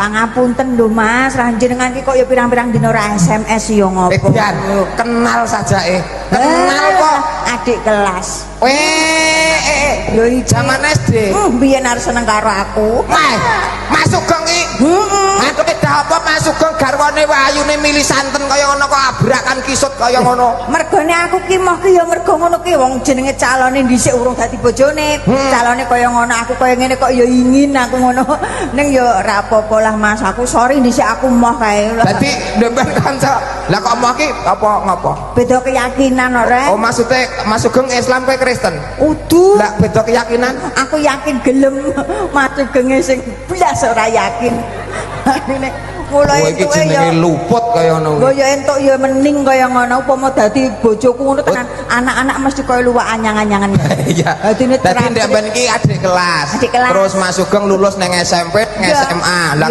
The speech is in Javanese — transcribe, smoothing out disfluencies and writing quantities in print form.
Pangapunten lho, Mas, ra jenengan ki kok ya pirang-pirang dina ora SMS ya ngopo? Edan, kenal saja eh. Kenal kok. Adik kelas. Weh, eh, eh. Lho iki. Zaman SD. Biyen arep seneng karo aku. Mas, Mas Sugeng iki. Heeh. Aku kedah apa Mas Sugeng garwane ayune milih santen kaya ngono kok abrakan kisut kaya ngono. Mergone aku ki moh ki ya mergo ngono ki, wong jenenge calone dhisik urung dadi bojone. Calone kaya ngono, aku kaya ngene kok ya ingin aku ngono. Ning ya ora apa-apa lah, Mas, aku sorry, dhisik aku moh kae lah. Dadi ndemben kanca. Lah kok moh ki apa ngopo? Beda keyakinan ora. Oh, maksudnya Mas Sugeng Islam, kowe Kristen. Udu. Lah beda keyakinan? Aku yakin gelem, Mas Sugenge sing blas ora yakin. Nek mulai Kowe iki entuke ya jenenge luput kaya ngono Mbok kuwi. ya entuk ya mening kaya ngono, upama dadi bojoku ngono tenan, anak-anak mesti kaya luwak anyang-anyangan. Iya. Dadine Dadi ndek ben iki adik kelas. Adik kelas. Terus Mas Sugeng lulus nang SMP, nang SMA. Lah